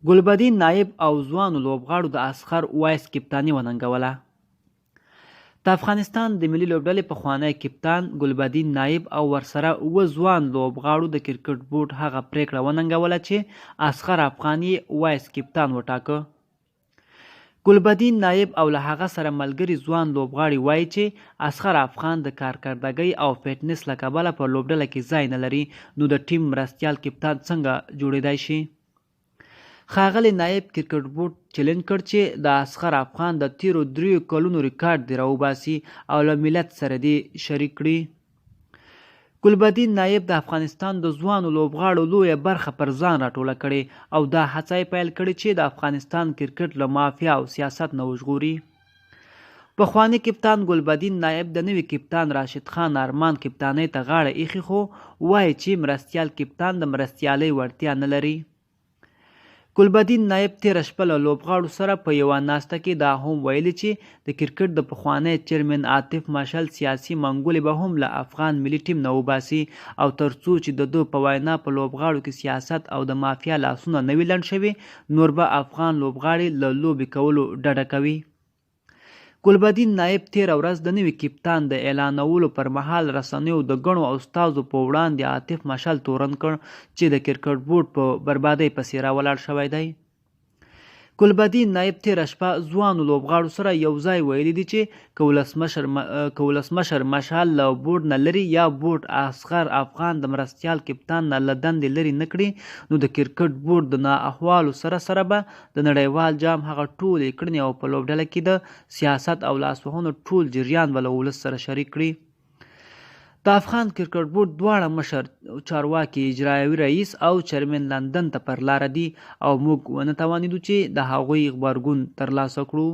ګلبدین نایب او ځوانو لوبغاړو د اصغر وایس کپتاني وننګوله. د افغانستان د ملي لوبډلې پخوانی کپتان ګلبدین نایب او ورسره اووه ځوان لوبغاړو د کرکټ بورډ هغه پرېکړه وننګوله چې اصغر افغان یې وایس کپتان وټاکه. ګلبدین نایب او له هغه سره ملګري ځوان لوبغاړي وايي چې اصغر افغان د کارکردګۍ او فټنس له کبله په لوبډله کې ځای نه لري نو د ټیم مرستیال کپتان څنګه جوړېدای شي؟ ښاغلي نایب کرکټ بورډ چیلنج کړ چې د اصغر افغان د تېرو دریو کلونو ریکارډ دې راوباسي او له ملت سره دې شریک کړي. ګلبدین نایب د افغانستان د ځوانو لوبغاړو لویه برخه پر ځان راټوله کړې او دا هڅه یې پیل کړې چې د افغانستان کرکټ له مافیا او سیاست نه وژغوري. پخواني کپتان ګلبدین نایب د نوي کپتان راشد خان ارمان کپتانۍ ته غاړه ایښې خو وایي چې مرستیال کپتان د مرستیالۍ وړتیا نه لري. ګلبدین نایب تېره شپه له لوبغاړو سره په یوه ناسته کې دا هم ویلي چې د کرکټ د پخوانی چیرمین عاطف مشعل سیاسي منګولې به هم له افغان ملي ټیم نه وباسي او تر څو چې د ده په وینا په لوبغاړو کې سیاست او د مافیا لاسونه نه وي لنډ شوي نور به افغان لوبغاړي له لوبې کولو ډډه کوي. ګلبدین نایب تېره ورځ د نوي کپتان د اعلانولو پر مهال رسنیو د ګڼو استازو په وړاندې عاطف مشعل تورن کړ چې د کرکټ بورډ په بربادۍ پسې راولاړ شوی دی. ګلبدین نایب تېره شپه ځوانو لوبغاړو سره یو ځای ویلي دي چې که ولسمشر که ولسمشر مشعل له بورډ نه لرې یا بورډ اصغر افغان د مرستیال کپتان نه له دندې لرې نه کړي نو د کرکټ بورډ د نا احوالو سره سره به د نړیوال جام هغه ټولې کړنې او په لوبډله کې د سیاست او لاسوهنو ټول جریان به له ولس سره شریک کړي. د افغان کرکټ بورډ دواړه مشر چارواکي اجرایوي رئیس او چرمین لندن ته پر لاره دي او موږ ونه توانیدو چې د هغوی غبرګون ترلاسه کړو.